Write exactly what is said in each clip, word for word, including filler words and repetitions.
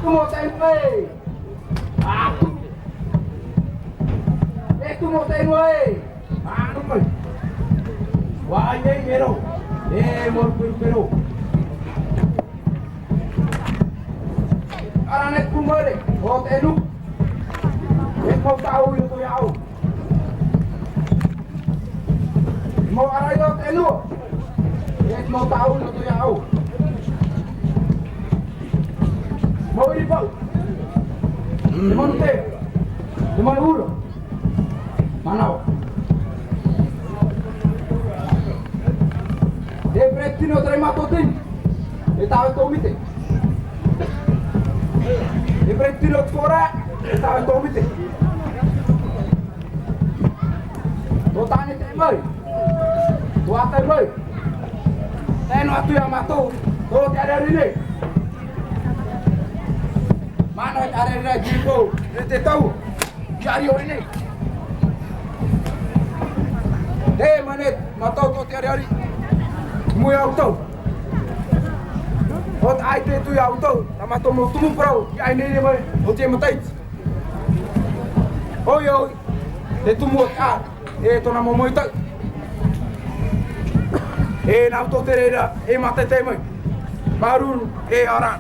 Tumu o te nui. E tumu o te nui. Ā, nō mai. Vā, e, e rau. E, mau peru, peru. Ara nei te pū maere o te inu. E mau tāʻu i roto iāʻu. E mau ʻaraʻi o te inu. E mau tāʻu i roto iāʻu. Mau ʻiripau. E manu tē. E manu ura. Manaʻo. E peretiteni o te Raimato Team, e tāʻu e tōmite. E peretiteni o te Fora, e tāʻu e tōmite. Tō tāne te mai. Tō ʻātaʻi mai. Tae noa atu iā mātou, tō te ʻareʻare nei. Māna i te ʻareʻare nei, tīpou, e te tau. Ia rio nei. E, mai nei, mātou tō te ʻareʻare. Mua iā ʻoutou. ʻO te ʻaita e tū iā ʻoutou, tā mātou mau tumu parau, ia ʻaita nei mai, ʻo te matahiti. Oi, oi, te tumu o te ʻā, e tōna momoe tau. E nā ʻoutou te reira, e mātaʻitaʻi mai. Māuruuru, e ora.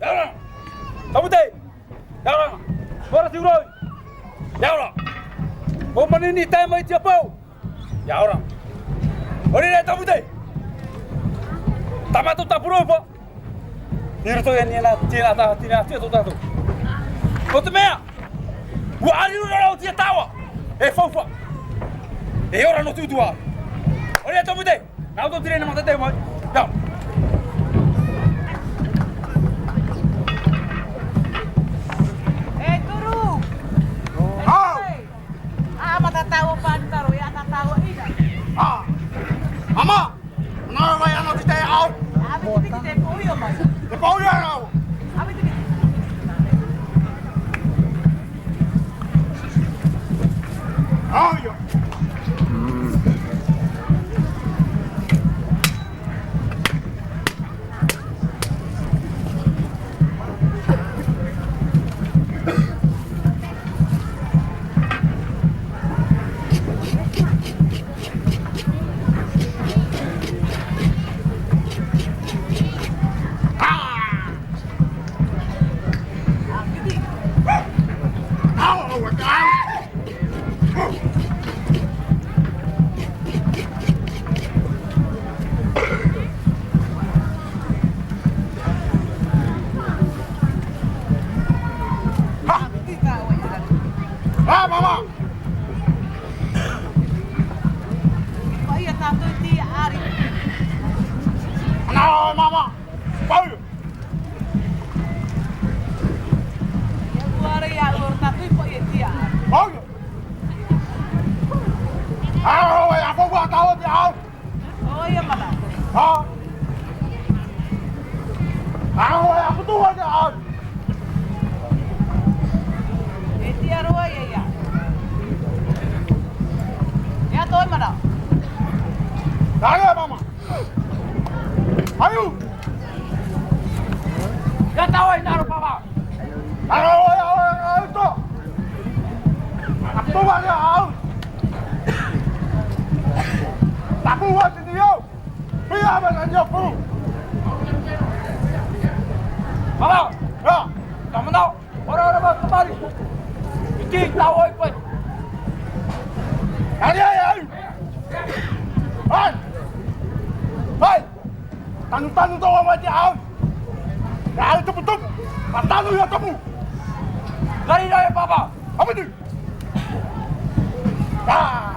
Ia ora! Tāmate! Ia ora! Ora te ʻuroi! Ia ora! ʻO Manini tae mai i te ʻāpau! Ia ora! ʻO riro e tāmate! Tā mātou tāpura ʻohipa! I roto i ʻānei nā, tēnā tā, tēnā atu tō tātou. Nō te mea, ʻua ʻāriru rā ʻo te tāua, e faufaʻa. E ora nō te utuāfare. ʻO riro e tāmate! Nā ʻoutou te reira, mātaʻitaʻi mai. Ia. E turu. Hau. Ā, mātaʻitaʻi o Pātaro, e ā tātou i ra. Ā. Mama. Nā vai anō te tae au. Ā, me te piti te pō io mai. Te pō io rau. Ā, me te piti. Au ia. What the hell? E tiʻa roa ia ia. E atoʻa e mara. Nā reira, mama. Aiū. Ia taʻoe nā roa, papa. Nā roa, ia, ia, ia, ia, to. Nā roa, ia, au. Tapu wa tini au. Pia ma na nio pu. Papa. Ia. Tamana. Ora, ora, ora, tamari. Iti, taʻoe koe. Ai, ai, ai. Ai. Ai. Tanu, tanu, tō mamae te au. Te au tupu, tupu. Ka tanu ia tupu. Nā reira e papa. Hapiti. Ah.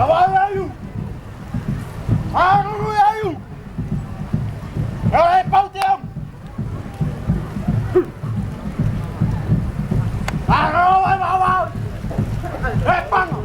Aua, aua, aua. Aua, aua, aua. Aua, e pau te au. Aua, aua, aua. E panga.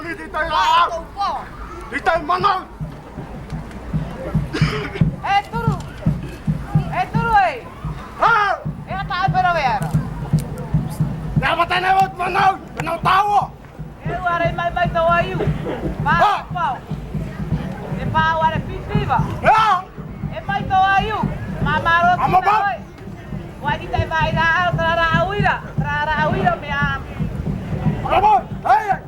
I te rā. I te manau. E turu. E turu e. Ha! E ata e pera vea ra. E amata nei o te manau. Manau tāua. E ua rei mai mai tō aiu. Pā, pā. E pā ua re pipiva. Ha! E mai tō aiu. Māmā rō. Ua ki te vai rā, rā, rā, uira. Rā, rā, uira mea. Ora boy. Hey, hey.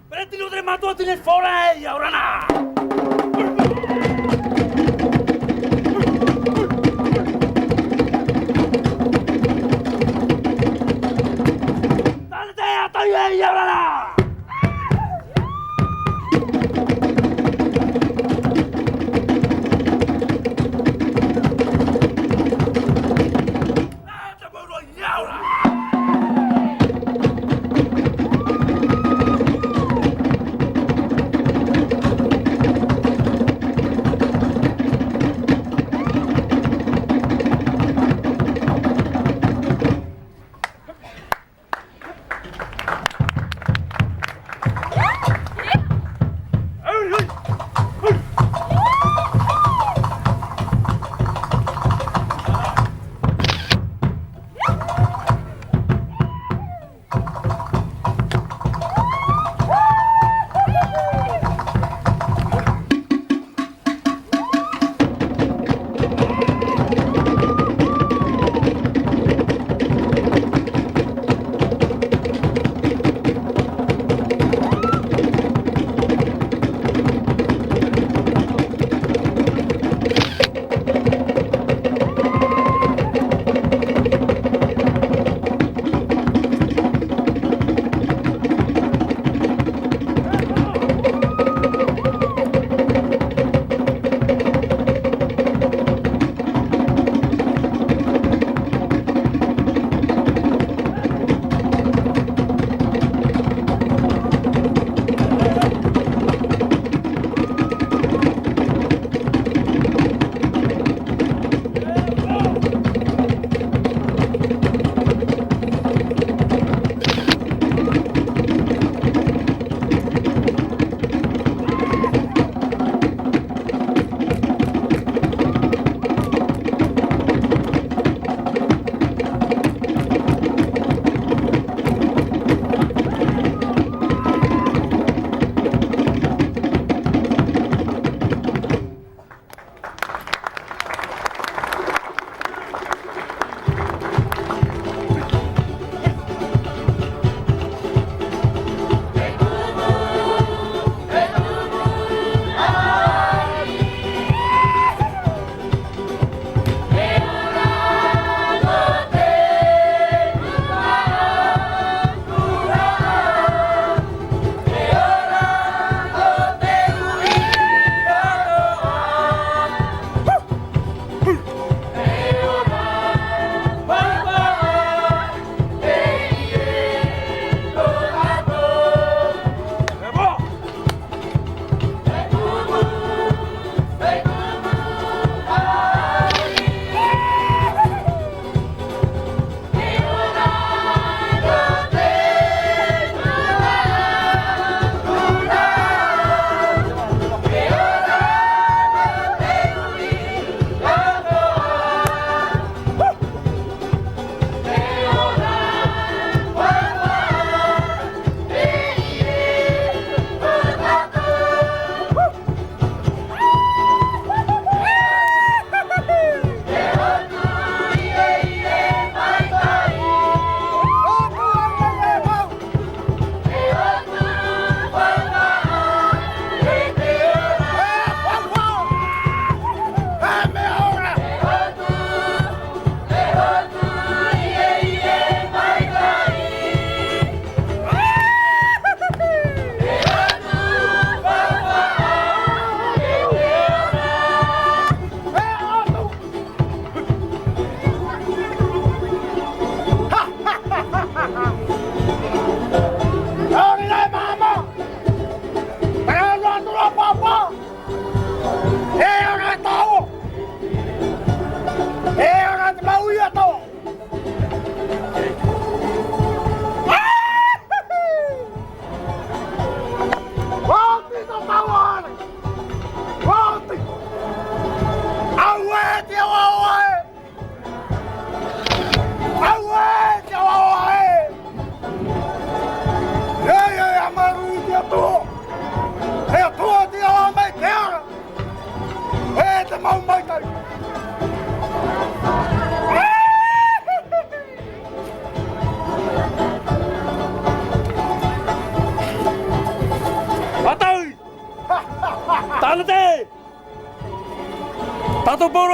Pere tino te mātou tine fora e ia orana.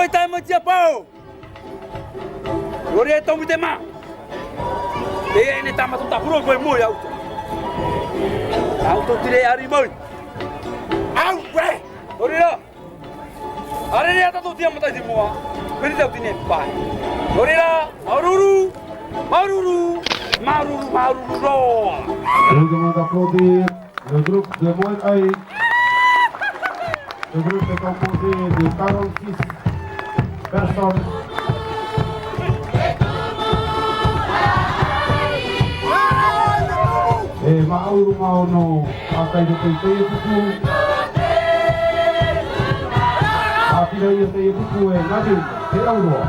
Te tae mai te ʻāpō. ʻOia e tomo te mā. E ʻaita nei tāmata tāpura koe moe ʻoutou. ʻOutou te reira mai. ʻAuē! ʻOia rā. ʻAreʻa rā tātou te mata i te moa. Piri tau tine pae. ʻOia rā. Māuruuru. Māuruuru. Māuruuru, māuruuru roa. Nous demandons d'applaudir le groupe de Moeʻai. Le groupe est composé de quarante-six personnes. E māuruuru mā ono ʻātae i teie pupu. ʻĀpī rā ia teie pupu e Nadine Te Auroa.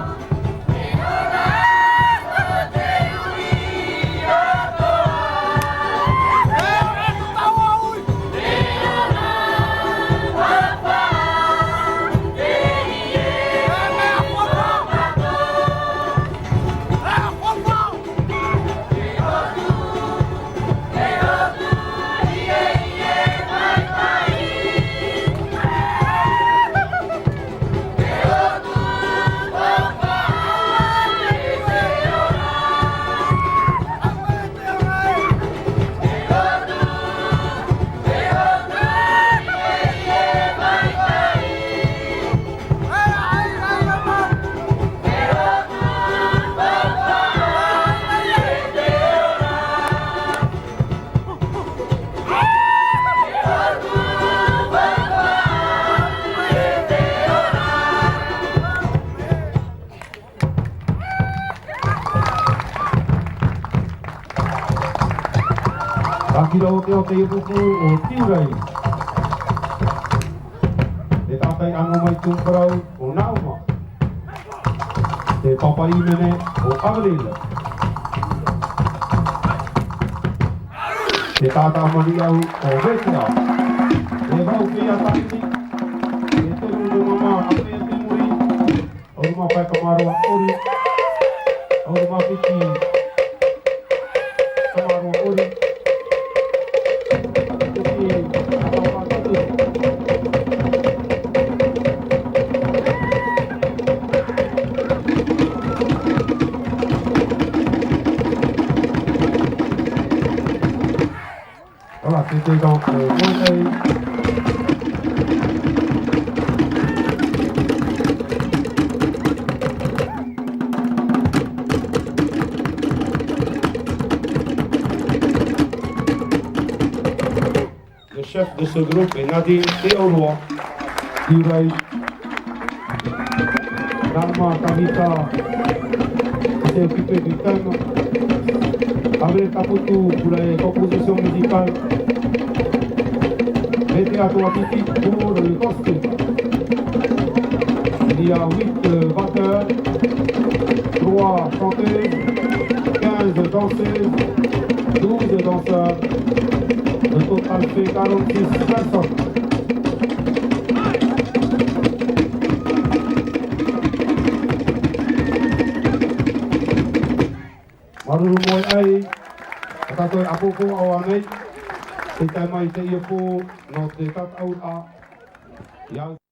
Akira o te, o te pupu o Tiurai. E tātai ʻano mai tū parau o Nauma. Te papa ʻīmene o Avril. Te tātā maniʻau o Vetea. E vau pea tahiti. E te rū no mama a pea te muri. ʻAuru mā pae ka māroa ʻori. ʻAuru mā piti ka māroa ʻori. Piti ka māroa ʻori. Voilà, c'était donc, euh, Moeʻai. Le chef de ce groupe est Nadine Te Auroa. Tiurai. Nauma Tavita s'est occupé du thème. Avril Taputu pour les compositions musicales. Vetea Toatiti pour le costume. Il y a huit, euh, batteurs, trois chanteuses, quinze danseuses, douze danseurs. Le total fait quarante-six personnes. Māuruuru Moeʻai, tā tātou e ʻāpōpō ʻāua nei, tē tae mai i teie pō nō te tataʻuraʻa. Ia